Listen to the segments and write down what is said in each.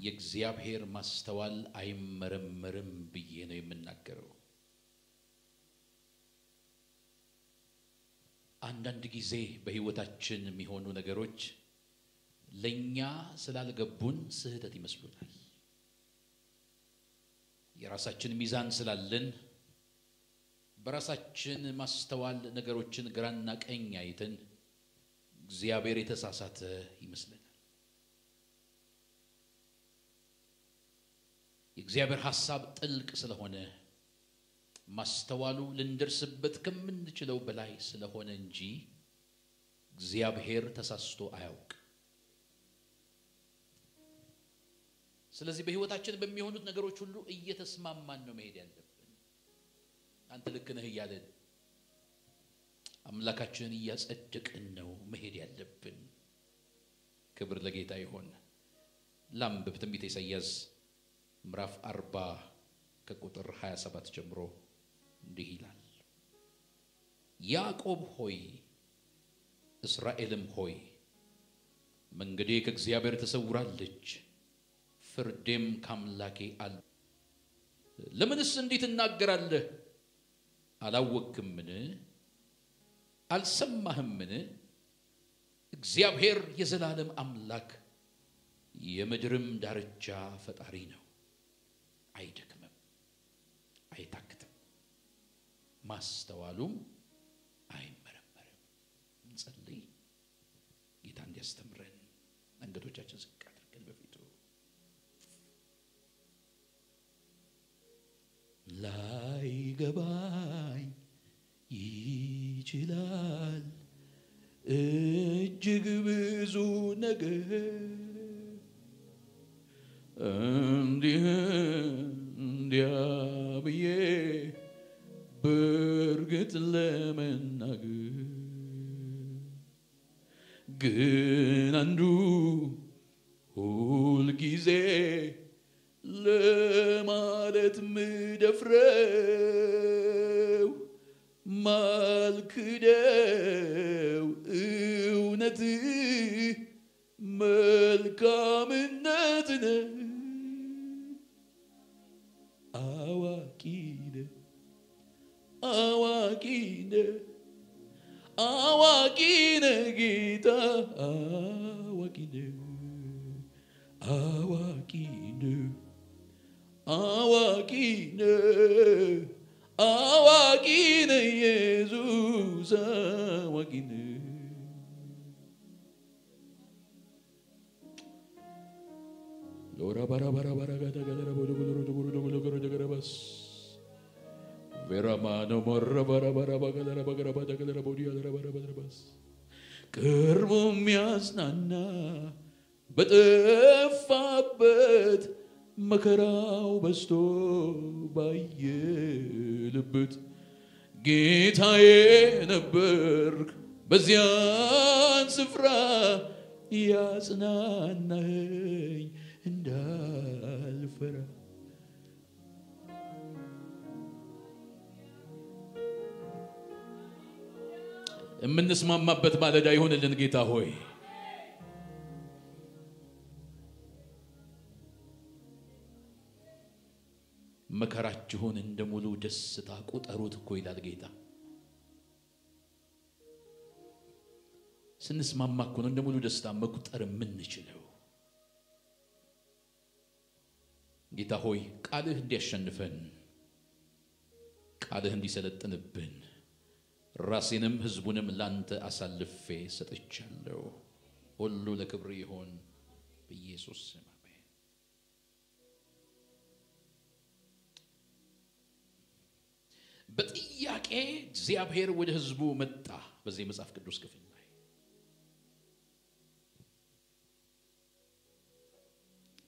የእግዚአብሔር ማስተዋል አይመረመርም ብዬ ነው የምናገረው። አንዳንድ ጊዜ በህይወታችን የሚሆኑ ነገሮች ለኛ ስላልገቡን ስህተት ይመስሉናል። የራሳችን ሚዛን ስላለን በራሳችን ማስተዋል ነገሮችን ግራና ቀኝ አይተን እግዚአብሔር የተሳሳተ ይመስለናል። የእግዚአብሔር ሐሳብ ጥልቅ ስለሆነ ማስተዋሉ ልንደርስበት ከምንችለው በላይ ስለሆነ እንጂ እግዚአብሔር ተሳስቶ አያውቅ። ስለዚህ በህይወታችን በሚሆኑት ነገሮች ሁሉ እየተስማማን ነው መሄድ ያለብን። አንተ ልክ ነህ እያለን አምላካችንን እያጸደቅን ነው መሄድ ያለብን። ክብር ለጌታ ይሁን። ላንብብ ትንቢተ ኢሳይያስ ምዕራፍ 40 ከቁጥር 27 ጀምሮ እንዲህ ይላል። ያዕቆብ ሆይ እስራኤልም ሆይ መንገዴ ከእግዚአብሔር ተሰውራለች፣ ፍርዴም ካምላኬ አል። ለምንስ እንዲህ ትናገራለህ? አላወቅህምን? አልሰማህምን? እግዚአብሔር የዘላለም አምላክ የምድርም ዳርቻ ፈጣሪ ነው። አይደክምም፣ አይታክትም፣ ማስተዋሉም አይመረመርም። እንጸልይ። ጌታ እንዲያስተምረን አንገቶቻችን ዝቅ አድርገን በፊቱ ላይገባኝ ይችላል እጅግ ብዙ ነገር እንዲህ እንዲያ ብዬ በእርግጥ ለመናገር ግን አንዱ ሁል ጊዜ ለማለት ምደፍረው ማልክደው እውነት መልካምነት ነው። አዋቂ ነህ፣ አዋቂ ነህ፣ አዋቂ ነህ ጌታ፣ አዋቂ ነህ፣ አዋቂ ነህ፣ አዋቂ ነህ፣ አዋቂ ነህ ኢየሱስ፣ አዋቂ ነህ። ሎራ ባራ ባራ ባራ ጋዳ ጋዳ ቦሎ ቦሎ ቦሎ ቦሎ ቦሎ ገረባስ ቬራማኖ ሞራ ባራ ባራ ባጋራ ባጋራ ባጋራ ቦዲያ ባራ ባራ ባስ ቅርቡ የሚያጽናና በጠፋበት መከራው በዝቶ ባየልበት ጌታዬ ነበርክ በዚያን ስፍራ ያጽናናኸኝ እንዳልፈራ። የምንስማማበት ማለዳ ይሁንልን ጌታ ሆይ። መከራችሁን እንደ ሙሉ ደስታ ቁጠሩት እኮ ይላል ጌታ። ስንስማማ እኮ ነው እንደ ሙሉ ደስታ መቁጠር የምንችለው። ጌታ ሆይ ቃልህ እንዲያሸንፈን፣ ቃልህ እንዲሰለጥንብን ራሴንም ህዝቡንም ላንተ አሳልፌ ሰጥቻለሁ። ሁሉ ለክብር ይሁን በኢየሱስ ስም አሜን። በጥያቄ እግዚአብሔር ወደ ህዝቡ መጣ። በዚህ መጽሐፍ ቅዱስ ክፍል ላይ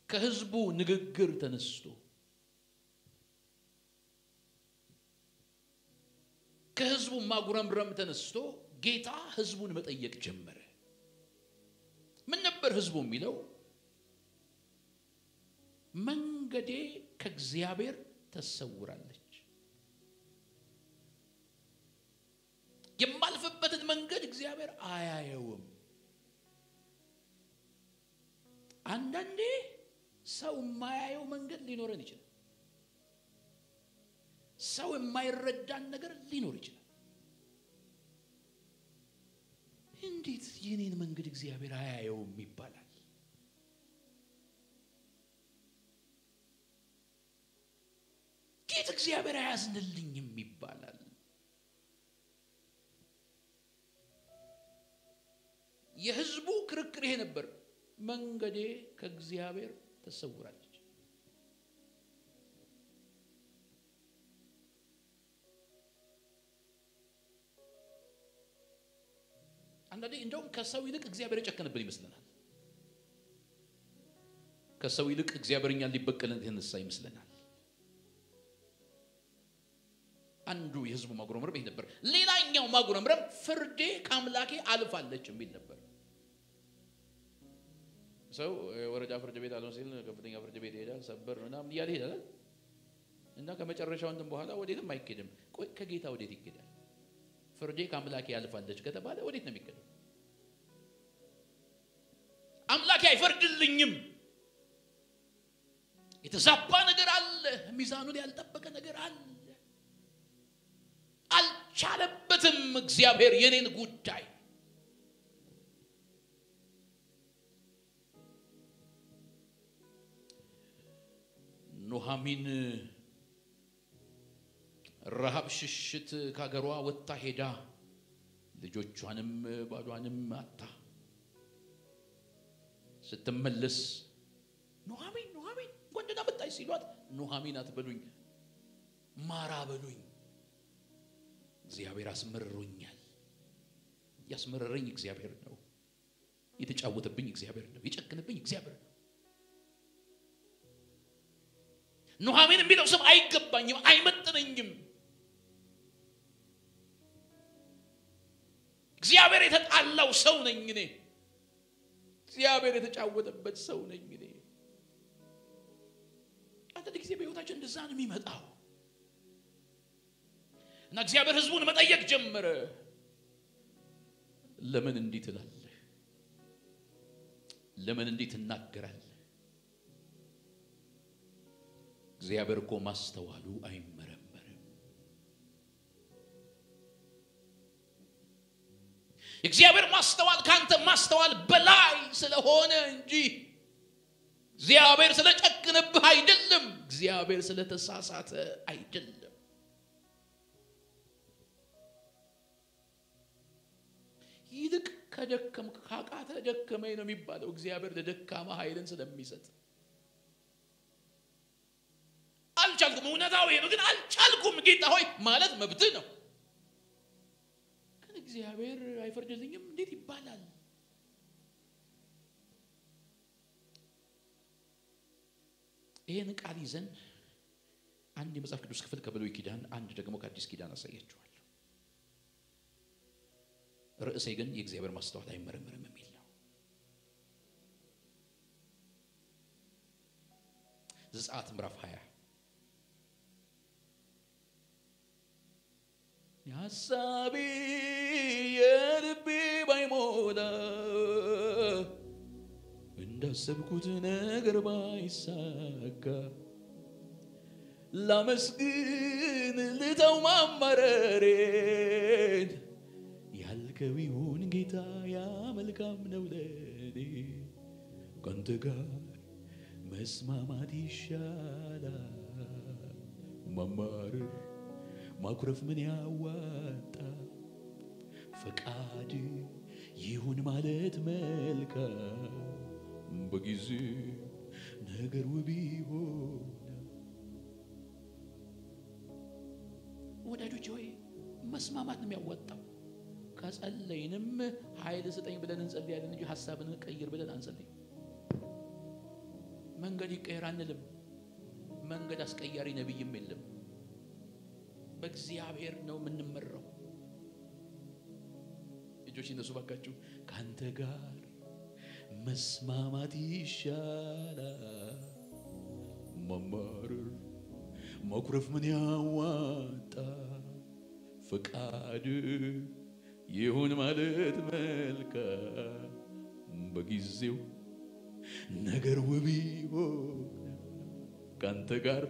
ከህዝቡ ንግግር ተነስቶ ከህዝቡ ማጉረምረም ተነስቶ ጌታ ህዝቡን መጠየቅ ጀመረ። ምን ነበር ህዝቡ የሚለው? መንገዴ ከእግዚአብሔር ተሰውራለች፣ የማልፍበትን መንገድ እግዚአብሔር አያየውም። አንዳንዴ ሰው የማያየው መንገድ ሊኖረን ይችላል። ሰው የማይረዳን ነገር ሊኖር ይችላል። እንዴት የኔን መንገድ እግዚአብሔር አያየውም ይባላል? እንዴት እግዚአብሔር አያዝንልኝም ይባላል? የህዝቡ ክርክር ይሄ ነበር። መንገዴ ከእግዚአብሔር ተሰውራለች። አንዳንዴ እንደውም ከሰው ይልቅ እግዚአብሔር የጨከነብን ይመስለናል። ከሰው ይልቅ እግዚአብሔር እኛን ሊበቀለን የተነሳ ይመስለናል። አንዱ የህዝቡ ማጉረምረም ይሄ ነበር። ሌላኛው ማጉረምረም ፍርዴ ከአምላኬ አልፋለች የሚል ነበር። ሰው ወረዳ ፍርድ ቤት አልሆን ሲል ከፍተኛ ፍርድ ቤት ይሄዳል፣ ሰበር ምናምን እያለ ይሄዳል እና ከመጨረሻው እንትን በኋላ ወዴትም አይኬድም። ቆይ ከጌታ ወዴት ይኬዳል? ፍርዴ ከአምላኬ አልፋለች ከተባለ ወዴት ነው የሚኬደው? አምላኬ አይፈርድልኝም። የተዛባ ነገር አለ፣ ሚዛኑን ያልጠበቀ ነገር አለ። አልቻለበትም እግዚአብሔር የኔን ጉዳይ። ኑኃሚን ረሃብ ሽሽት ከሀገሯ ወጥታ ሄዳ ልጆቿንም ባሏንም አታ ስትመለስ ኑኃሚን ኑኃሚን እንኳን ደህና መጣሽ ሲሏት ኑኃሚን አትበሉኝ ማራ በሉኝ፣ እግዚአብሔር አስመርሮኛል። ያስመረረኝ እግዚአብሔር ነው። የተጫወተብኝ እግዚአብሔር ነው። የጨከነብኝ እግዚአብሔር ነው። ኑኃሚን የሚለው ስም አይገባኝም፣ አይመጥነኝም። እግዚአብሔር የተጣላው ሰው ነኝ እኔ። እግዚአብሔር የተጫወተበት ሰው ነኝ እኔ። አንዳንድ ጊዜ በሕይወታችን እንደዛ ነው የሚመጣው። እና እግዚአብሔር ሕዝቡን መጠየቅ ጀመረ። ለምን እንዲህ ትላለህ? ለምን እንዲህ ትናገራለህ? እግዚአብሔር እኮ ማስተዋሉ አይመረመርም። የእግዚአብሔር ማስተዋል ካንተ ማስተዋል በላይ ስለሆነ እንጂ እግዚአብሔር ስለጨክንብህ አይደለም። እግዚአብሔር ስለተሳሳተ አይደለም። ይልቅ ከደከም ካቃተ ደከመኝ ነው የሚባለው። እግዚአብሔር ለደካማ ኃይልን ስለሚሰጥ አልቻልኩም፣ እውነታው ይሄ ነው፣ ግን አልቻልኩም ጌታ ሆይ ማለት መብትህ ነው። ግን እግዚአብሔር አይፈርድልኝም እንዴት ይባላል? ይሄን ቃል ይዘን አንድ የመጽሐፍ ቅዱስ ክፍል ከብሉይ ኪዳን፣ አንድ ደግሞ ከአዲስ ኪዳን አሳያችኋለሁ። ርዕሴ ግን የእግዚአብሔር ማስተዋል አይመረመርም የሚል ነው። ዘጸአት ምዕራፍ 20 ሐሳቤ የልቤ ባይሞላ እንዳሰብኩት ነገር ባይሳካ ላመስግን ልተው ማማረሬን ያልከው ይሁን ጌታ ያ መልካም ነው ለኔ ካንተ ጋር መስማማት ይሻላል ማማረር ማኩረፍ ምን ያዋጣ ፈቃድ ይሁን ማለት መልካም በጊዜ ነገር ውብ ይሆናል። ወዳጆች ሆይ መስማማት ነው የሚያዋጣው። ከጸለይንም ኃይል ስጠኝ ብለን እንጸልያለን እንጂ ሐሳብን ቀይር ብለን አንጸልይም። መንገድ ይቀየር አንልም። መንገድ አስቀያሪ ነብይም የለም። በእግዚአብሔር ነው የምንመራው። እጆች ይነሱ ባካችሁ። ካንተ ጋር መስማማት ይሻላል ማማረር ማኩረፍ ምን ያዋጣ ፈቃድ ይሁን ማለት መልካም በጊዜው ነገር ውብ ይሆናል። ካንተ ጋር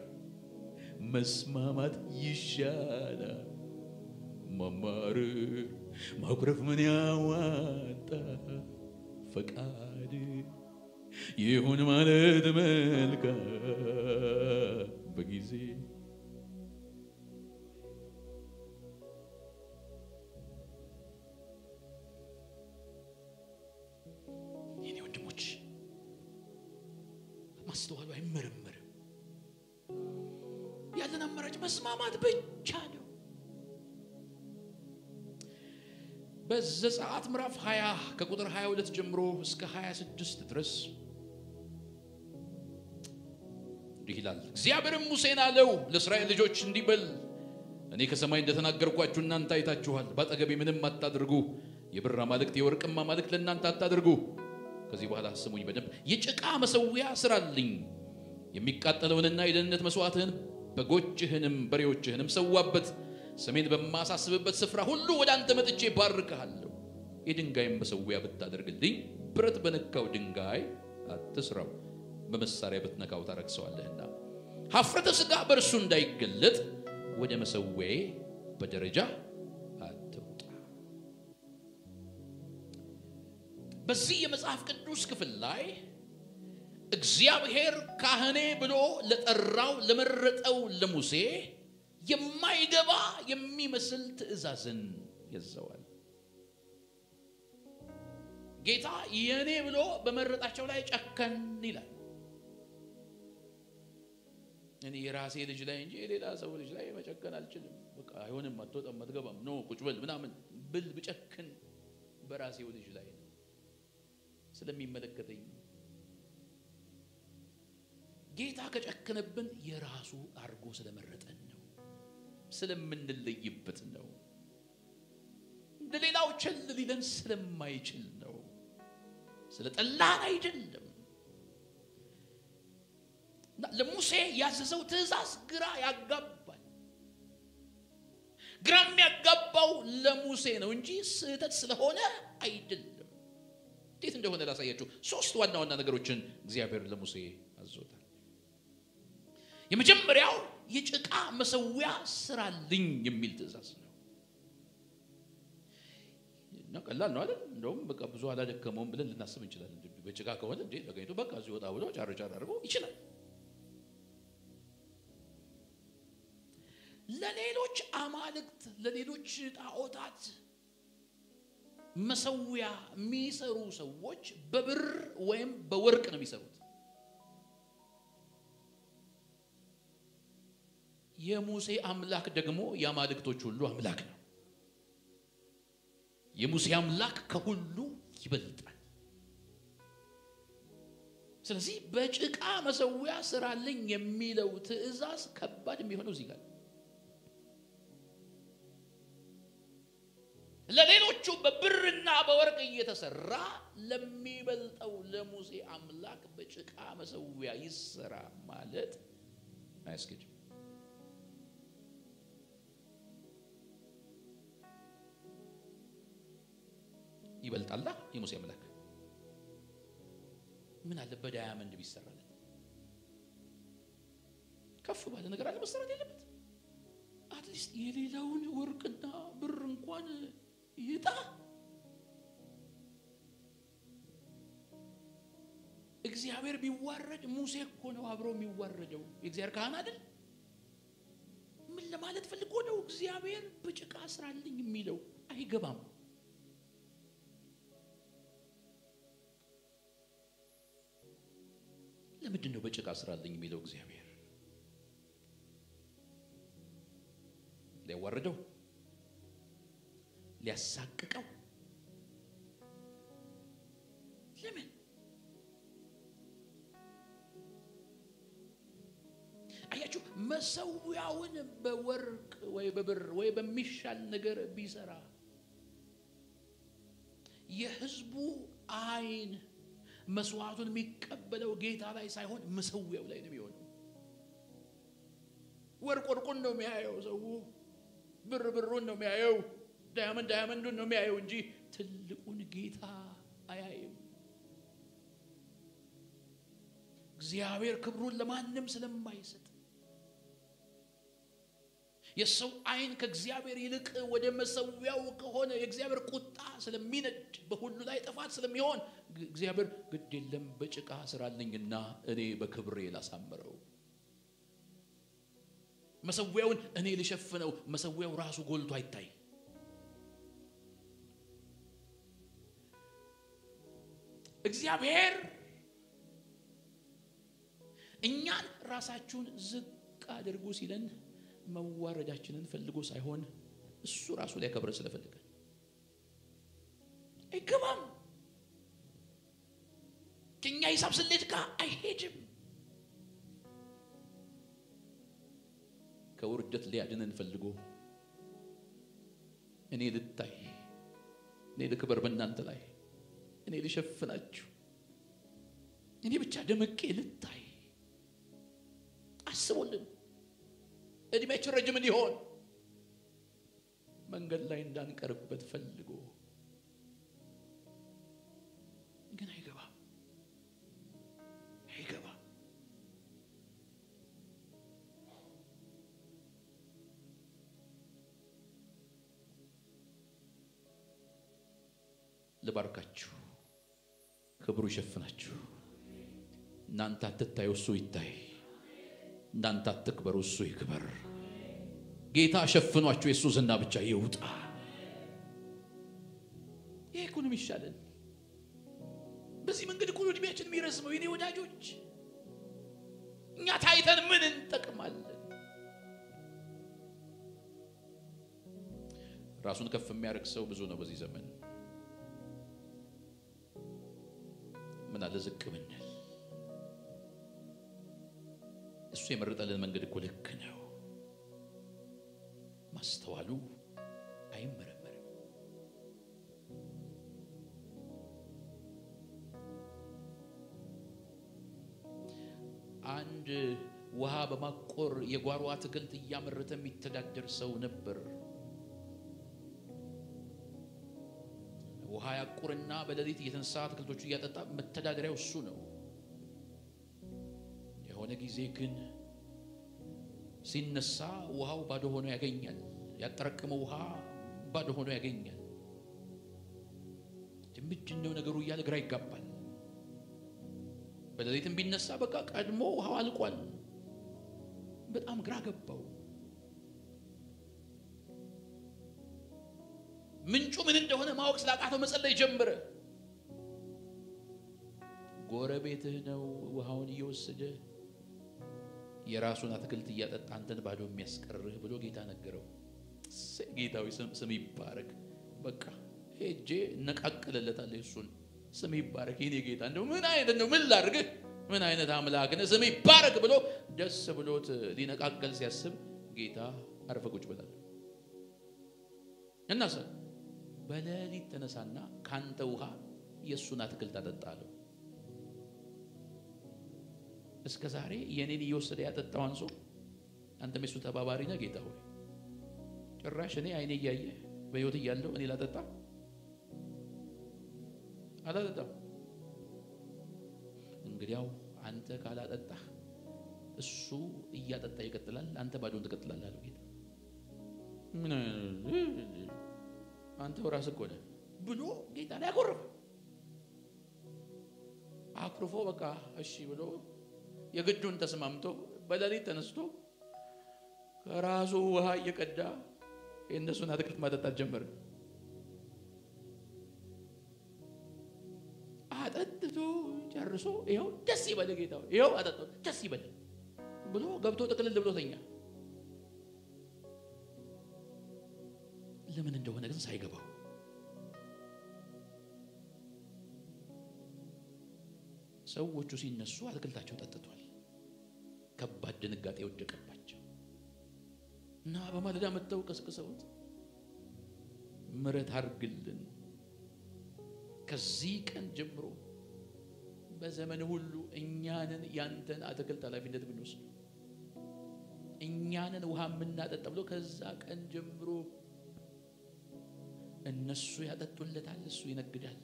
መስማማት ይሻላል። ማማረር ማኩረፍ ምን ያዋጣ? ፈቃድ ይሁን ማለት መልካም በጊዜ። የኔ ወንድሞች፣ ማስተዋሉ አይመረመርም። ያለን አማራጭ መስማማት ብቻ ነው። በዘጸአት ምዕራፍ 20 ከቁጥር 22 ጀምሮ እስከ 26 ድረስ እንዲህ ይላል። እግዚአብሔርም ሙሴን አለው፣ ለእስራኤል ልጆች እንዲህ በል፣ እኔ ከሰማይ እንደተናገርኳችሁ እናንተ አይታችኋል። በአጠገቤ ምንም አታድርጉ። የብር አማልክት የወርቅም አማልክት ለእናንተ አታድርጉ። ከዚህ በኋላ ስሙኝ በደንብ። የጭቃ መሰዊያ ስራልኝ። የሚቃጠለውንና የደህንነት መስዋዕትህን በጎችህንም በሬዎችህንም ሰዋበት። ስሜን በማሳስብበት ስፍራ ሁሉ ወደ አንተ መጥቼ ባርክሃለሁ። የድንጋይም መሰዊያ ብታደርግልኝ ብረት በነካው ድንጋይ አትስራው፣ በመሳሪያ ብትነካው ታረክሰዋለህና። ኀፍረተ ሥጋ በእርሱ እንዳይገለጥ ወደ መሰዊያዬ በደረጃ አትውጣ። በዚህ የመጽሐፍ ቅዱስ ክፍል ላይ እግዚአብሔር ካህኔ ብሎ ለጠራው ለመረጠው ለሙሴ የማይገባ የሚመስል ትእዛዝን ያዘዋል። ጌታ የኔ ብሎ በመረጣቸው ላይ ጨከን ይላል። እኔ የራሴ ልጅ ላይ እንጂ የሌላ ሰው ልጅ ላይ መጨከን አልችልም። በቃ አይሆንም፣ አትወጣም፣ አትገባም፣ no ቁጭ በል ምናምን ብል ብጨክን በራሴው ልጅ ላይ ነው ስለሚመለከተኝ። ጌታ ከጨከነብን የራሱ አድርጎ ስለመረጠን ነው፣ ስለምንለይበት ነው። እንደሌላው ቸል ሊለን ስለማይችል ነው፣ ስለጠላን አይደለም። ለሙሴ ያዘዘው ትእዛዝ ግራ ያጋባል። ግራ የሚያጋባው ለሙሴ ነው እንጂ ስህተት ስለሆነ አይደለም። እንዴት እንደሆነ ላሳያችሁ። ሶስት ዋና ዋና ነገሮችን እግዚአብሔር ለሙሴ አዞታል። የመጀመሪያው የጭቃ መሰዊያ ስራልኝ የሚል ትእዛዝ ነው። እና ቀላል ነው አይደል? እንደውም በቃ ብዙ አላደከመውም ብለን ልናስብ እንችላለን። በጭቃ ከሆነ እንዴ ተገኝቶ በቃ እዚህ ወጣ ብሎ ጫር ጫር አድርጎ ይችላል። ለሌሎች አማልክት ለሌሎች ጣዖታት መሰዊያ የሚሰሩ ሰዎች በብር ወይም በወርቅ ነው የሚሰሩት። የሙሴ አምላክ ደግሞ የአማልክቶች ሁሉ አምላክ ነው። የሙሴ አምላክ ከሁሉ ይበልጣል። ስለዚህ በጭቃ መሰዊያ ስራልኝ የሚለው ትእዛዝ ከባድ የሚሆነው እዚህ ጋር። ለሌሎቹ በብርና በወርቅ እየተሰራ ለሚበልጠው ለሙሴ አምላክ በጭቃ መሰዊያ ይሰራ ማለት አያስኬድም። ይበልጣላ የሙሴ አምላክ። ምን አለ በ diamond ቢሰራለት? ከፍ ባለ ነገር አለ መሰራት የለበት። At least የሌላውን ወርቅና ብር እንኳን ይጣ። እግዚአብሔር ቢዋረድ ሙሴ እኮ ነው አብሮ የሚዋረደው። የእግዚአብሔር ካህን አይደል? ምን ለማለት ፈልጎ ነው እግዚአብሔር በጭቃ ስራልኝ የሚለው? አይገባም። ለምንድን ነው በጭቃ ስራልኝ የሚለው እግዚአብሔር? ሊያዋርደው? ሊያሳቅቀው? ለምን? አያችሁ፣ መሰዊያውን በወርቅ ወይ በብር ወይ በሚሻል ነገር ቢሰራ የህዝቡ አይን መስዋዕቱን የሚቀበለው ጌታ ላይ ሳይሆን መሰዊያው ላይ ነው የሚሆነው። ወርቅ ወርቁን ነው የሚያየው ሰው፣ ብር ብሩን ነው የሚያየው፣ diamond diamond ኡን ነው የሚያየው እንጂ ትልቁን ጌታ አያይም። እግዚአብሔር ክብሩን ለማንም ስለማይሰጥ የሰው አይን ከእግዚአብሔር ይልቅ ወደ መሰዊያው ከሆነ የእግዚአብሔር ቁጣ ስለሚነድ በሁሉ ላይ ጥፋት ስለሚሆን እግዚአብሔር ግድ የለም በጭቃ ስራልኝና እኔ በክብሬ ላሳምረው፣ መሰዊያውን እኔ ልሸፍነው፣ መሰዊያው ራሱ ጎልቶ አይታይ። እግዚአብሔር እኛን ራሳችሁን ዝቅ አድርጉ ሲለን መዋረዳችንን ፈልጎ ሳይሆን እሱ ራሱ ሊያከብረን ስለፈለገ አይገባም። ከኛ ሂሳብ ስሌት ጋር አይሄድም። ከውርደት ሊያድነን ፈልጎ እኔ ልታይ፣ እኔ ልክበር በእናንተ ላይ፣ እኔ ልሸፍናችሁ፣ እኔ ብቻ ደምቄ ልታይ አስቡልን። እድሜያችን ረጅም እንዲሆን መንገድ ላይ እንዳንቀርበት ፈልጎ ግን አይገባም፣ አይገባም። ልባርካችሁ፣ ክብሩ ይሸፍናችሁ። እናንተ አትታዩ፣ እሱ ይታይ። እናንተ አትክበሩ፣ እሱ ይክበር። ጌታ ሸፍኗችሁ የእሱ ዝና ብቻ ይውጣ። ይሄ እኮ ነው የሚሻለን። በዚህ መንገድ እኮ ነው እድሜያችን የሚረዝመው። የኔ ወዳጆች፣ እኛ ታይተን ምን እንጠቅማለን? ራሱን ከፍ የሚያደርግ ሰው ብዙ ነው በዚህ ዘመን። ምን አለ ዝቅ ብንል? እሱ የመረጠልን መንገድ እኮ ልክ ነው። ማስተዋሉ አይመረመርም። አንድ ውሃ በማቆር የጓሮ አትክልት እያመረተ የሚተዳደር ሰው ነበር። ውሃ ያቁርና በሌሊት እየተነሳ አትክልቶቹ እያጠጣ መተዳደሪያው እሱ ነው። የሆነ ጊዜ ግን ሲነሳ ውሃው ባዶ ሆኖ ያገኛል። ያጠረቀመው ውሃ ባዶ ሆኖ ያገኛል። ምንድን ነው ነገሩ እያለ ግራ ይጋባል። በሌሊትም ቢነሳ በቃ ቀድሞ ውሃው አልቋል። በጣም ግራ ገባው። ምንጩ ምን እንደሆነ ማወቅ ስላቃተው መጸለይ ጀመረ። ጎረቤትህ ነው ውሃውን እየወሰደ የራሱን አትክልት እያጠጣ አንተን ባዶ የሚያስቀርህ ብሎ ጌታ ነገረው። ጌታዊ ስም ይባረክ። በቃ ሄጄ እነቃቅልለታለሁ እሱን። ስም ይባረክ የኔ ጌታ፣ እንደው ምን አይነት ነው፣ ምን ላድርግህ፣ ምን አይነት አምላክ ነህ፣ ስም ይባረክ ብሎ ደስ ብሎት ሊነቃቀል ሲያስብ ጌታ አርፈህ ቁጭ በል እና በሌሊት ተነሳና ካንተ ውሃ የእሱን አትክልት አጠጣ አለው። እስከ ዛሬ የኔን እየወሰደ ያጠጣው አንሶ አንተም የሱ ተባባሪ ነህ ጌታ ሆይ። ጭራሽ እኔ አይኔ እያየ በሕይወት እያለሁ እኔ ላጠጣ አላጠጣም። እንግዲያው አንተ ካላጠጣህ እሱ እያጠጣ ይቀጥላል፣ አንተ ባዶን ትቀጥላለህ አለው ጌታ። ምን አንተ ራስህ እኮ ነህ ብሎ ጌታ ላይ አኮረፈ። አኩርፎ በቃ እሺ ብሎ የግዱን ተስማምቶ በሌሊት ተነስቶ ከራሱ ውሃ እየቀዳ የእነሱን አትክልት ማጠጣት ጀመረ። አጠጥቶ ጨርሶ ይኸው ደስ ይበል ጌታ፣ ይኸው አጠጥቶ ደስ ይበል ብሎ ገብቶ ጥቅልል ብሎ ተኛ። ለምን እንደሆነ ግን ሳይገባው ሰዎቹ ሲነሱ አትክልታቸው ጠጥቷል። ከባድ ድንጋጤ ወደቀባቸው እና በማለዳ መጥተው ቀስቅሰውት ምሕረት አድርግልን፣ ከዚህ ቀን ጀምሮ በዘመን ሁሉ እኛንን ያንተን አትክልት ኃላፊነት ብንወስድ እኛንን ውሃ የምናጠጣ ብሎ ከዛ ቀን ጀምሮ እነሱ ያጠጡለታል፣ እሱ ይነግዳል።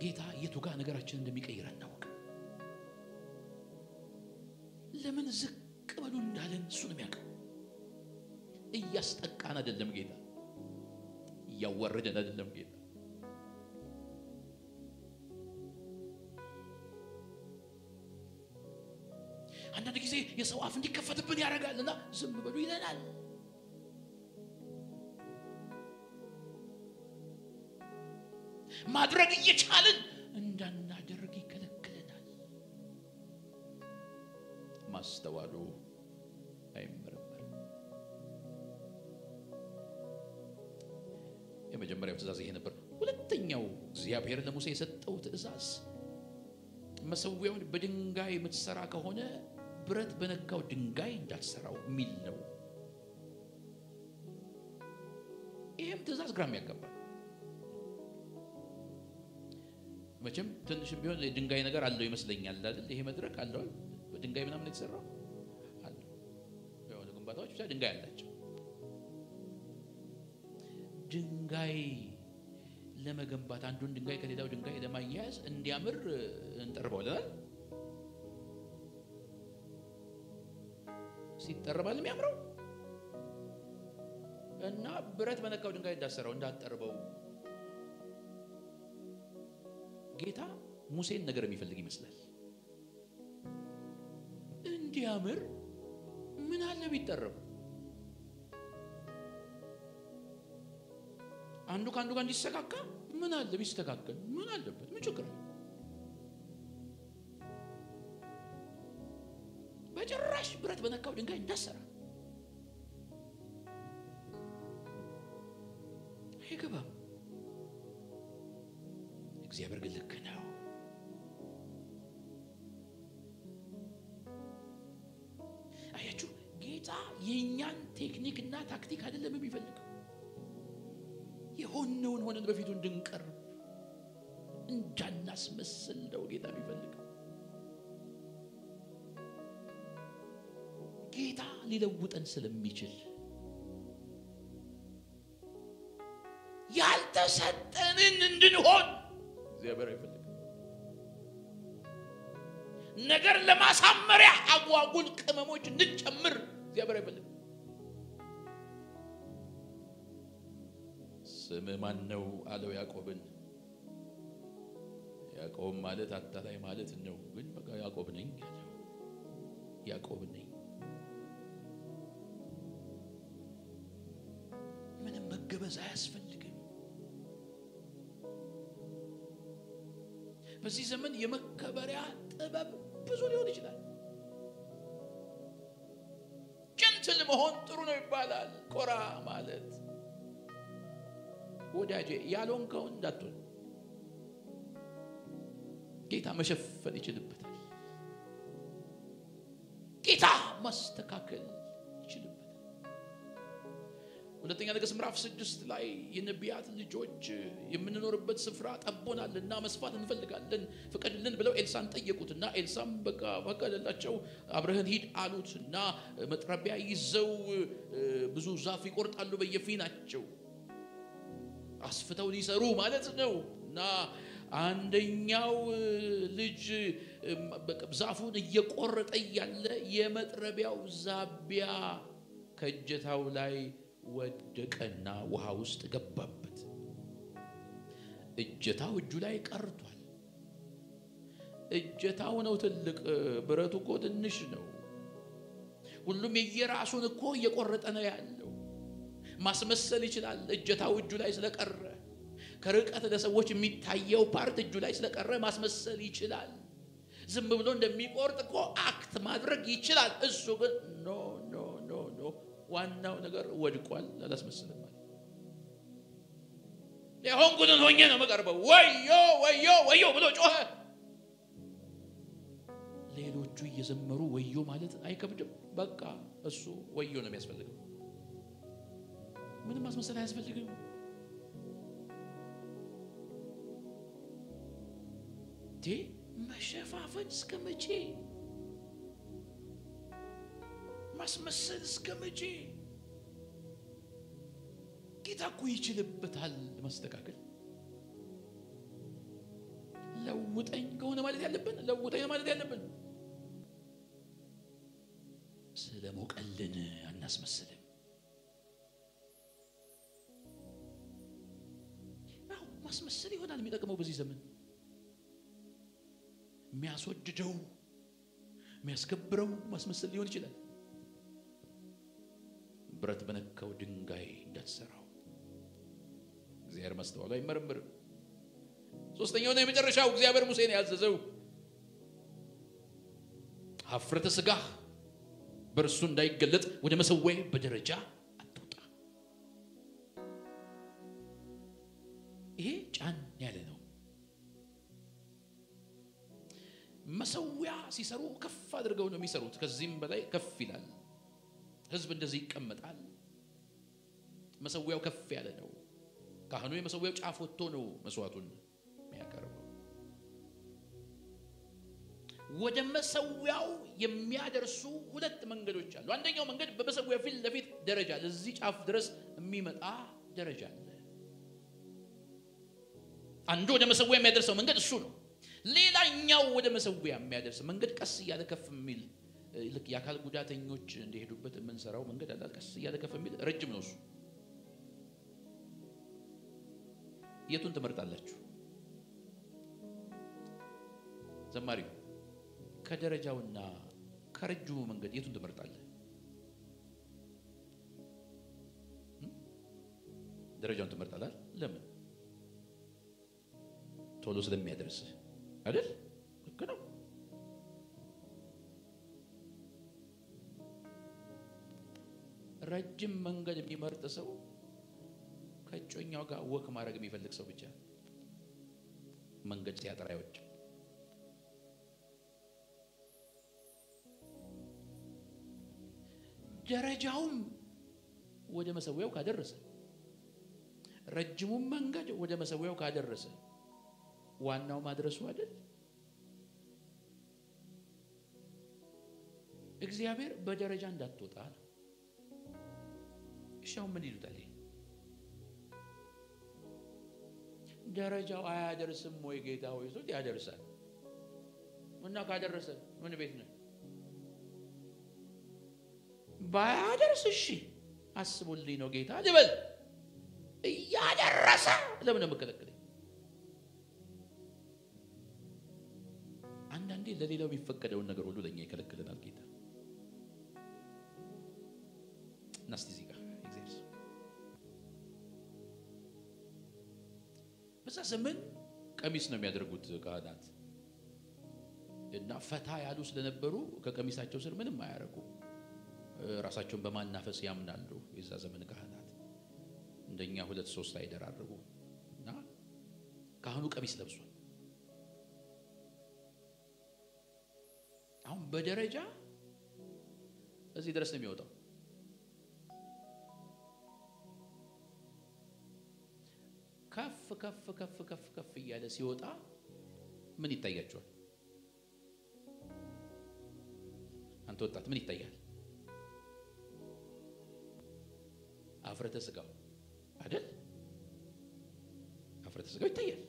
ጌታ የቱ ጋር ነገራችንን እንደሚቀይር አናውቅም። ለምን ዝቅ በሉ እንዳለን እሱ ነው የሚያውቀው። እያስጠቃን አይደለም ጌታ፣ እያዋረደን አይደለም ጌታ። አንዳንድ ጊዜ የሰው አፍ እንዲከፈትብን ያደርጋልና ዝም በሉ ይለናል። ማድረግ እየቻልን እንዳናደርግ ይከለክለናል። ማስተዋሉ አይመረመርም። የመጀመሪያው ትእዛዝ ይሄ ነበር። ሁለተኛው እግዚአብሔር ለሙሴ የሰጠው ትእዛዝ መሰዊያውን በድንጋይ የምትሰራ ከሆነ ብረት በነካው ድንጋይ እንዳትሰራው የሚል ነው። ይህም ትእዛዝ ግራም ያጋባል። መቼም ትንሽም ቢሆን የድንጋይ ነገር አለው ይመስለኛል አይደል? ይሄ መድረክ አለው በድንጋይ ምናምን የተሰራው አለው። የሆነ ግንባታዎች ብቻ ድንጋይ አላቸው። ድንጋይ ለመገንባት አንዱን ድንጋይ ከሌላው ድንጋይ ለማያያዝ እንዲያምር እንጠርበዋለን። ሲጠረባል የሚያምረው እና ብረት በነካው ድንጋይ እንዳሰራው እንዳጠርበው ጌታ ሙሴን ነገር የሚፈልግ ይመስላል። እንዲያምር ምን አለ ቢጠረብ? አንዱ ከአንዱ ጋር እንዲሰካካ ምን አለ ቢስተካከል? ምን አለበት? ምን ችግር አለ? በጭራሽ ብረት በነካው ድንጋይ እንዳሰራ አይገባም። እግዚአብሔር ግን ልክ ነው። አያችሁ፣ ጌታ የእኛን ቴክኒክ እና ታክቲክ አይደለም የሚፈልገው። የሆነውን ሆነን በፊቱ እንድንቀርብ እንዳናስመስል ነው ጌታ የሚፈልገው። ጌታ ሊለውጠን ስለሚችል ያልተሰጠንን እንድንሆን እግዚአብሔር አይፈልግም። ነገር ለማሳመሪያ አጓጉል ቅመሞች እንድንጨምር እግዚአብሔር አይፈልግም። ስምህ ማን ነው አለው ያዕቆብን። ያዕቆብ ማለት አታላይ ማለት ነው። ግን በቃ ያዕቆብ ነኝ አለው። ያዕቆብ ነኝ። ምንም መገበዝ አያስፈልግም። በዚህ ዘመን የመከበሪያ ጥበብ ብዙ ሊሆን ይችላል። ጀንትል መሆን ጥሩ ነው ይባላል። ኮራ ማለት ወዳጄ ያልሆንከውን እንዳትሆን ጌታ መሸፈን ይችልበታል። ጌታ ማስተካከል ይችልበታል። ሁለተኛ ነገሥት ምዕራፍ 6 ላይ የነቢያት ልጆች የምንኖርበት ስፍራ ጠቦናልና መስፋት እንፈልጋለን ፍቀድልን ብለው ኤልሳን ጠየቁትና ኤልሳም በቃ ፈቀደላቸው። አብረህን ሂድ አሉትና መጥረቢያ ይዘው ብዙ ዛፍ ይቆርጣሉ በየፊናቸው አስፍተው ሊሰሩ ማለት ነው። እና አንደኛው ልጅ ዛፉን እየቆረጠ ያለ የመጥረቢያው ዛቢያ ከእጀታው ላይ ወደቀና ውሃ ውስጥ ገባበት። እጀታው እጁ ላይ ቀርቷል። እጀታው ነው ትልቅ፣ ብረቱ እኮ ትንሽ ነው። ሁሉም የየራሱን እኮ እየቆረጠ ነው ያለው። ማስመሰል ይችላል። እጀታው እጁ ላይ ስለቀረ፣ ከርቀት ለሰዎች የሚታየው part እጁ ላይ ስለቀረ ማስመሰል ይችላል። ዝም ብሎ እንደሚቆርጥ እኮ act ማድረግ ይችላል። እሱ ግን no no no no፣ ዋናው ነገር ወድቋል፣ አላስመስልም አለ። የሆንኩትን ሆኜ ነው የምቀርበው። ወዮ ወዮ ወዮ ብሎ ጮኸ። ሌሎቹ እየዘመሩ ወዮ ማለት አይከብድም። በቃ እሱ ወዮ ነው የሚያስፈልገው። ምንም ማስመሰል አያስፈልግም። መሸፋፈን እስከ መቼ? ማስመሰል እስከ መቼ? ጌታ እኮ ይችልበታል ማስተካከል። ለውጠኝ ከሆነ ማለት ያለብን ለውጠኝ ማለት ያለብን። ስለሞቀልን አናስመስልም። አዎ ማስመሰል ይሆናል የሚጠቅመው በዚህ ዘመን። የሚያስወድደው የሚያስከብረው ማስመሰል ሊሆን ይችላል። ብረት በነካው ድንጋይ እንዳትሰራው እግዚአብሔር ማስተዋሉ አይመረምርም። ሶስተኛውና የመጨረሻው እግዚአብሔር ሙሴን ያዘዘው ኀፍረተ ሥጋህ በእርሱ እንዳይገለጥ ወደ መሠዊያዬ በደረጃ አትውጣ። ይሄ ጫን ያለ ነው። መሠዊያ ሲሰሩ ከፍ አድርገው ነው የሚሰሩት። ከዚህም በላይ ከፍ ይላል። ሕዝብ እንደዚህ ይቀመጣል። መሠዊያው ከፍ ያለ ነው። ካህኑ የመሠዊያው ጫፍ ወጥቶ ነው መስዋዕቱን የሚያቀርበው። ወደ መሠዊያው የሚያደርሱ ሁለት መንገዶች አሉ። አንደኛው መንገድ በመሠዊያው ፊት ለፊት ደረጃ ለዚህ ጫፍ ድረስ የሚመጣ ደረጃ አለ። አንዱ ወደ መሠዊያ የሚያደርሰው መንገድ እሱ ነው። ሌላኛው ወደ መሠዊያ የሚያደርስ መንገድ ቀስ እያለ ከፍ የሚል ልክ የአካል ጉዳተኞች እንደሄዱበት የምንሰራው መንገድ አለ። ቀስ እያለ ከፍ የሚል ረጅም ነው እሱ። የቱን ትመርጣላችሁ? ዘማሪው ከደረጃውና ከረጅሙ መንገድ የቱን ትመርጣለህ? ደረጃውን ትመርጣለህ? ለምን? ቶሎ ስለሚያደርስህ አይደል? ልክ ነው። ረጅም መንገድ የሚመርጥ ሰው ከእጮኛው ጋር walk ማድረግ የሚፈልግ ሰው ብቻ መንገድ ሲያጠራ አይወድም። ደረጃውም ወደ መሠዊያው ካደረሰ፣ ረጅሙም መንገድ ወደ መሠዊያው ካደረሰ ዋናው ማድረሱ አይደል? እግዚአብሔር በደረጃ እንዳትወጣ ነው። እሺ አሁን ምን ይሉታል? ደረጃው አያደርስም ወይ ጌታ ሆይ? ሱት ያደርሳል። እና ካደረሰ ምን ቤት ነው? ባያደርስ እሺ አስቡልኝ ነው ጌታ ልበል። እያደረሰ ለምን ነው የምከለክለኝ? አንዳንዴ ለሌላው የሚፈቀደውን ነገር ሁሉ ለኛ ይከለክለናል ጌታ። እና እስቲ እዚህ ጋር እግዚአብሔር በዛ ዘመን ቀሚስ ነው የሚያደርጉት ካህናት እና ፈታ ያሉ ስለነበሩ ከቀሚሳቸው ስር ምንም አያደርጉ። ራሳቸውን በማናፈስ ያምናሉ። የዛ ዘመን ካህናት እንደኛ ሁለት ሶስት አይደራርቡ እና ካህኑ ቀሚስ ለብሷል። አሁን በደረጃ እዚህ ድረስ ነው የሚወጣው። ከፍ ከፍ ከፍ ከፍ ከፍ እያለ ሲወጣ ምን ይታያቸዋል? አንተ ወጣት ምን ይታያል? ኀፍረተ ሥጋው አይደል? ኀፍረተ ሥጋው ይታያል።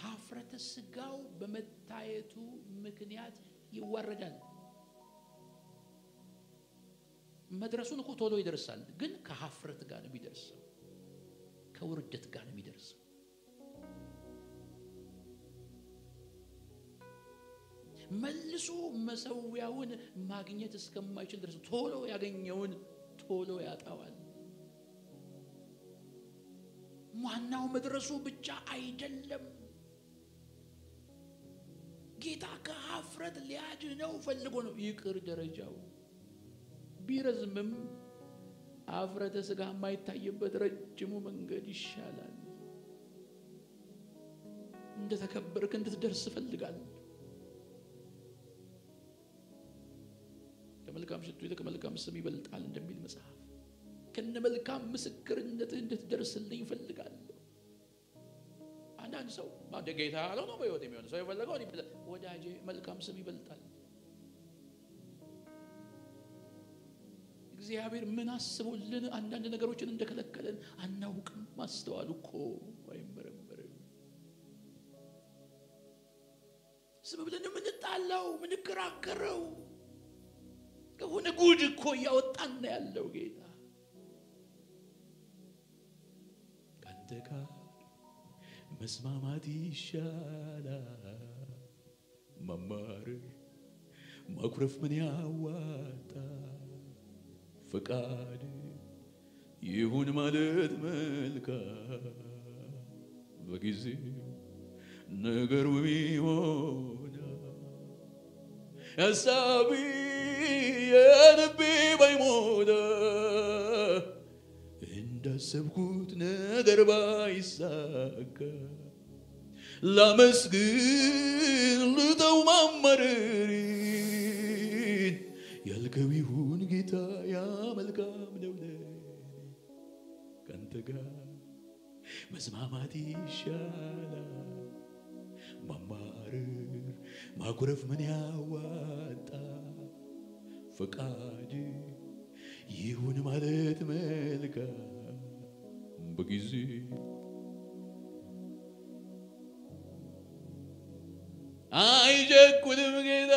ኀፍረተ ሥጋው በመታየቱ ምክንያት ይዋረዳል። መድረሱን እኮ ቶሎ ይደርሳል፣ ግን ከኀፍረት ጋር ነው የሚደርሰው፣ ከውርደት ጋር ነው የሚደርሰው። መልሶ መሠዊያውን ማግኘት እስከማይችል ድረስ ቶሎ ያገኘውን ቶሎ ያጣዋል። ዋናው መድረሱ ብቻ አይደለም። ጌታ ከኀፍረት ሊያድነው ፈልጎ ነው። ይቅር ደረጃው ቢረዝምም ኀፍረተ ሥጋ የማይታይበት ረጅሙ መንገድ ይሻላል። እንደተከበርክ እንድትደርስ እፈልጋለሁ። ከመልካም ሽቱ ይልቅ መልካም ስም ይበልጣል እንደሚል መጽሐፍ ከነ መልካም ምስክርነትህ እንድትደርስልኝ እፈልጋለሁ። አንዳንድ ሰው ጌታ ያለው ነው በሕይወት የሚሆን ሰው የፈለገው ወዳጄ፣ መልካም ስም ይበልጣል። እግዚአብሔር ምን አስቦልን አንዳንድ ነገሮችን እንደከለከለን አናውቅም። ማስተዋሉ እኮ አይመረመርም። ዝም ብለን የምንጣላው ምንከራከረው ከሆነ ጉድ እኮ እያወጣን ነው ያለው ጌታ። ካንተ ጋር መስማማት ይሻላል፣ መማረር ማኩረፍ ምን ያዋጣ? ፈቃድ ይሁን ማለት መልካም፣ በጊዜው ነገሩ ይሆናል። ሀሳቤ የልቤ ባይሞላ፣ እንዳሰብኩት ነገር ባይሳካ፣ ላመስግን ልተው ማማረሬን፣ ያልከው ይሁን ጌታ ያ መልካም ነው ለኔ። ካንተ ጋር መስማማት ይሻላል፣ ማማረር ማኩረፍ ምን ያዋጣ? ፈቃድ ይሁን ማለት መልካም፣ በጊዜ አይቸኩልም ጌታ፣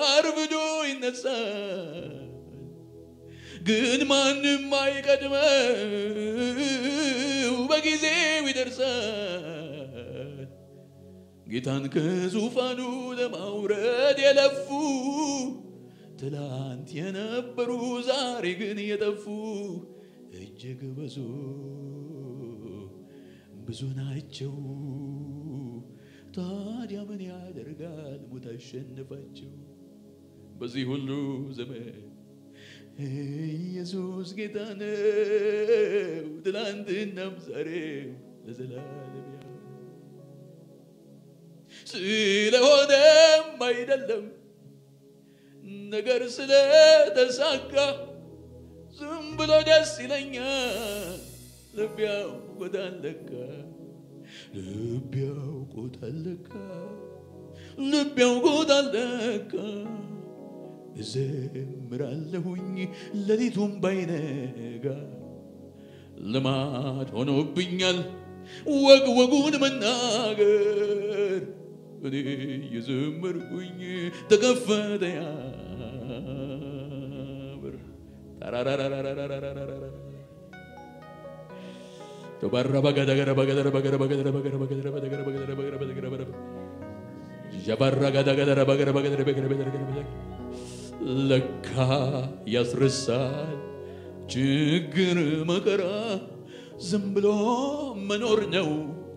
አርፍዶ ይነሳል፣ ግን ማንም አይቀድመው በጊዜው ይደርሳል። ጌታን ከዙፋኑ ለማውረድ የለፉ፣ ትላንት የነበሩ ዛሬ ግን የጠፉ እጅግ ብዙ ብዙ ናቸው። ታዲያ ምን ያደርጋል ሞት አሸነፋቸው። በዚህ ሁሉ ዘመን ኢየሱስ ጌታ ነው፣ ትላንትናም ዛሬም ለዘላለም ያው ነው። ስለሆነም አይደለም ነገር ስለተሳካ ዝም ብሎ ደስ ይለኛል። ልብ ያውቆታል ለካ፣ ልብ ያውቆታል ለካ፣ ልብ ያውቆታል ለካ። እዘምራለሁኝ ሌሊቱም ባይነጋ፣ ልማድ ሆኖብኛል ወግ ወጉን መናገር። እኔ እየዘመርኩኝ ተከፈተ ያ በር። ታራራራራራራራራ ለካ ያስረሳል ችግር መከራ፣ ዝም ብሎ መኖር ነው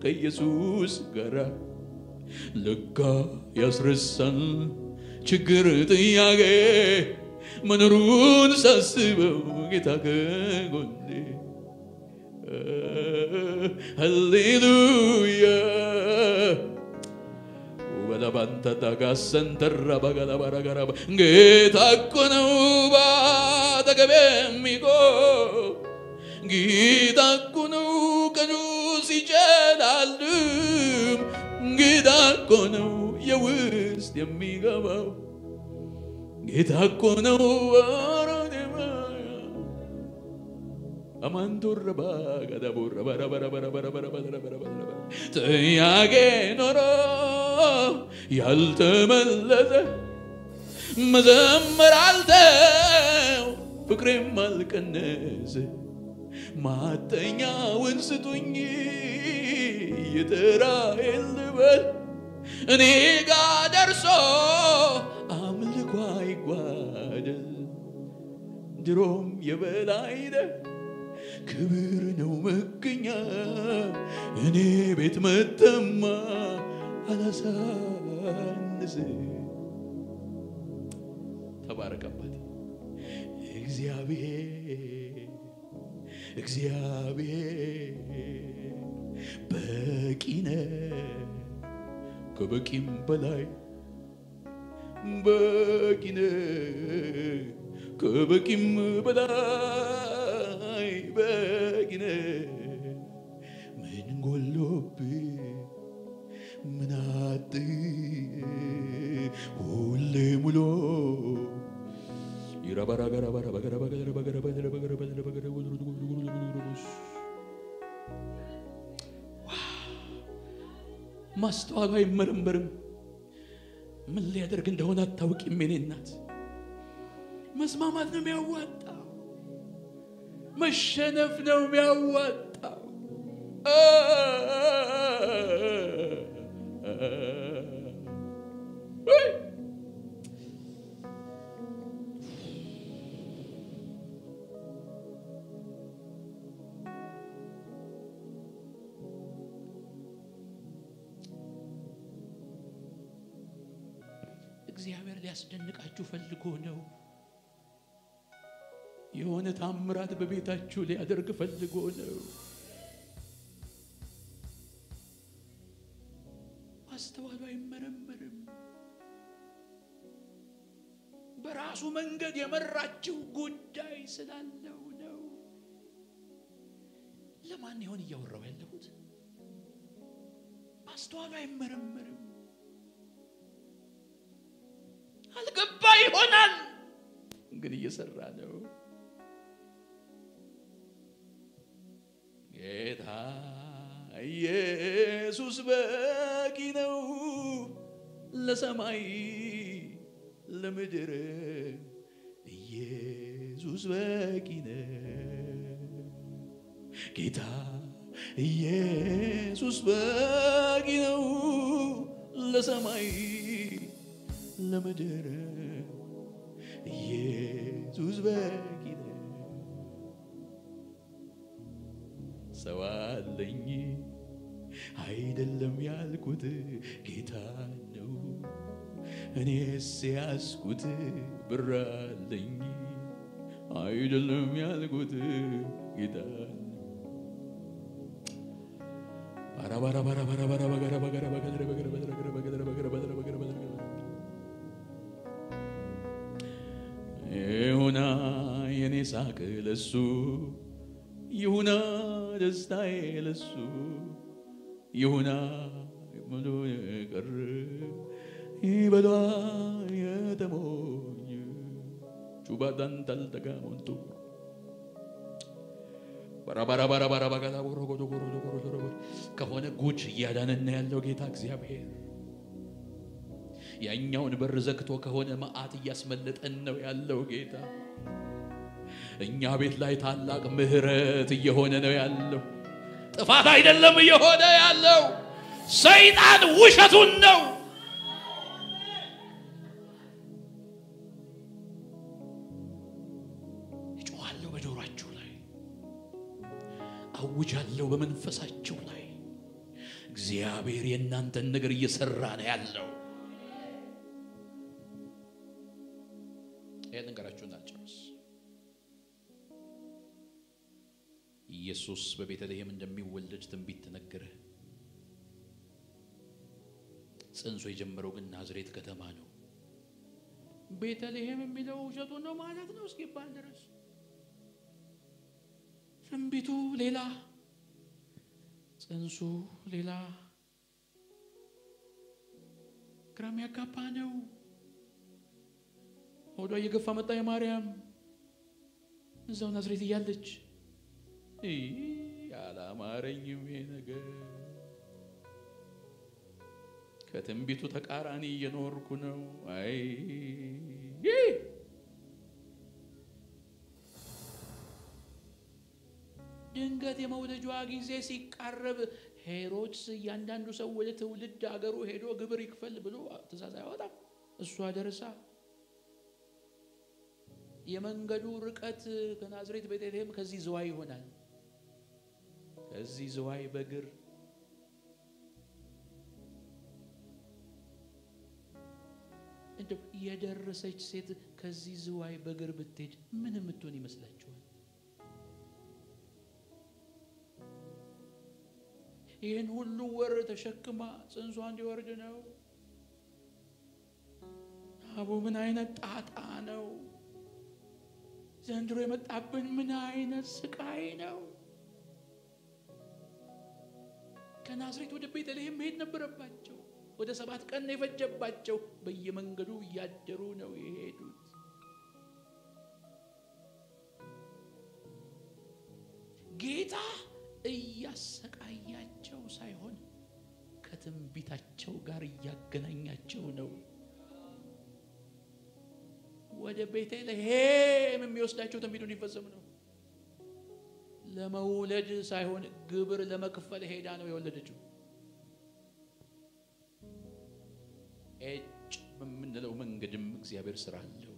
ከኢየሱስ ጋራ። ለካ ያስረሳል ችግር ጥያቄ፣ መኖሩን ሳስበው ጌታ ከጎኔ። ሃሌሉያ ወለባንተ ታጋሰንተራ በገለበረገረበ። ጌታ እኮ ነው ባጠገቤ የሚቆም፣ ጌታ እኮ ነው ቀኑ ሲጨላልም፣ ጌታ እኮ ነው የውስጥ የሚገባው፣ ጌታ እኮ ነው። ጥያቄ ኖሮ ያልተመለሰ መዘመር አልተው ፍቅሬም አልቀነሰ። ማተኛውን ስጡኝ የተራዬን ልበል፣ እኔ ጋ ደርሶ አምልኮ አይጓደል። ድሮም የበላይ ነህ፣ ክብር ነው መገኛ፣ እኔ ቤት መተማ አላሳንስ። ተባረክ አባቴ። እግዚአብሔር እግዚአብሔር በቂ ነህ፣ ከበቂም በላይ በቂ ነህ፣ ከበቂም በላይ በቂ ነህ። ምን ጎሎብህ? ምን አጥህ? ሁሌ ሙሉ። ማስተዋሉ አይመረመርም። ምን ሊያደርግ እንደሆነ አታውቂም የኔ እናት። መስማማት ነው የሚያዋጣው፣ መሸነፍ ነው የሚያዋጣው። እግዚአብሔር ሊያስደንቃችሁ ፈልጎ ነው። የሆነ ታምራት በቤታችሁ ሊያደርግ ፈልጎ ነው። ማስተዋሉ አይመረመርም። በራሱ መንገድ የመራችሁ ጉዳይ ስላለው ነው። ለማን ይሆን እያወራሁ ያለሁት? ማስተዋሉ አይመረመርም። አልገባ ይሆናል ግን እየሰራ ነው። ጌታ ኢየሱስ በቂ ነው ለሰማይ ለምድር፣ ኢየሱስ በቂ ነው። ጌታ ኢየሱስ በቂ ነው ለሰማይ ለምድር፣ ኢየሱስ በቂ ነው። ሰው አለኝ አይደለም ያልኩት ጌታ ነው። እኔስ ያዝኩት ብር አለኝ አይደለም ያልኩት ጌታ ነው። ባራ ባራ ባራ ባራ ባራ ባራ ባራ ባራ ባራ ባራ ባራ ባራ ባራ ባራ። ይሁና የኔ ሳቅ ለሱ፣ ይሁና ደስታዬ ለሱ፣ ይሁና ሙሉ ቀር ይበሏ የተሞኝ ቹባዳን ታልተጋሞንቱ ከሆነ ጉድ እያዳነን ያለው ጌታ እግዚአብሔር። ያኛውን በር ዘግቶ ከሆነ መዓት እያስመለጠን ነው ያለው ጌታ። እኛ ቤት ላይ ታላቅ ምህረት እየሆነ ነው ያለው። ጥፋት አይደለም እየሆነ ያለው፣ ሰይጣን ውሸቱን ነው። እጮኻለሁ በጆሯችሁ ላይ፣ አውጃለሁ በመንፈሳችሁ ላይ። እግዚአብሔር የእናንተን ነገር እየሰራ ነው ያለው። ይሄን ነገራችሁን አልጨርስ። ኢየሱስ በቤተልሔም እንደሚወለድ ትንቢት ተነገረ። ጽንሶ የጀመረው ግን ናዝሬት ከተማ ነው። ቤተልሔም የሚለው ውሸቱን ነው ማለት ነው እስኪባል ድረስ ትንቢቱ ሌላ፣ ጽንሱ ሌላ፣ ግራ የሚያጋባ ነው። ሆዷ እየገፋ መጣ የማርያም እዛው ናዝሬት እያለች። አላማረኝም ይሄ ነገር፣ ከትንቢቱ ተቃራኒ እየኖርኩ ነው። አይ ድንገት የመውለጇ ጊዜ ሲቃረብ ሄሮድስ እያንዳንዱ ሰው ወደ ትውልድ አገሩ ሄዶ ግብር ይክፈል ብሎ ትእዛዝ አያወጣም። እሷ ደርሳ የመንገዱ ርቀት ከናዝሬት ቤተልሔም ከዚህ ዝዋይ ይሆናል። ከዚህ ዝዋይ በእግር እንደው የደረሰች ሴት ከዚህ ዝዋይ በእግር ብትሄድ ምን የምትሆን ይመስላችኋል? ይህን ሁሉ ወር ተሸክማ ጽንሷ እንዲወርድ ነው። አቦ ምን አይነት ጣጣ ነው ዘንድሮ የመጣብን! ምን አይነት ስቃይ ነው! ከናዝሬት ወደ ቤተልሔም መሄድ ነበረባቸው። ወደ 7 ቀን ነው የፈጀባቸው። በየመንገዱ እያደሩ ነው የሄዱት። ጌታ እያሰቃያቸው ሳይሆን ከትንቢታቸው ጋር እያገናኛቸው ነው። ወደ ቤተልሔም የሚወስዳቸው ትንቢቱ እንዲፈጸም ነው። ለመውለድ ሳይሆን ግብር ለመክፈል ሄዳ ነው የወለደችው። ኤጭ በምንለው መንገድም እግዚአብሔር ስራ አለው።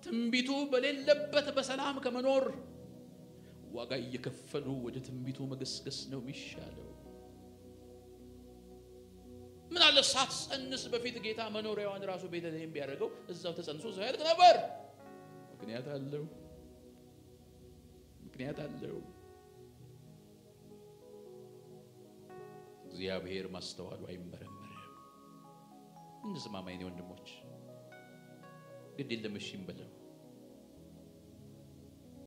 ትንቢቱ በሌለበት በሰላም ከመኖር ዋጋ እየከፈሉ ወደ ትንቢቱ መገስገስ ነው የሚሻለው። ምን አለ ሳትጸንስ በፊት ጌታ መኖሪያዋን ራሱ ቤተልሔም ቢያደርገው እዛው ተጸንሶ እዛው ያልቅ ነበር። ምክንያት አለው፣ ምክንያት አለው። እግዚአብሔር ማስተዋሉ አይመረመርም። እንስማማ የኔ ወንድሞች፣ ግድ የለም እሺ እንበለው።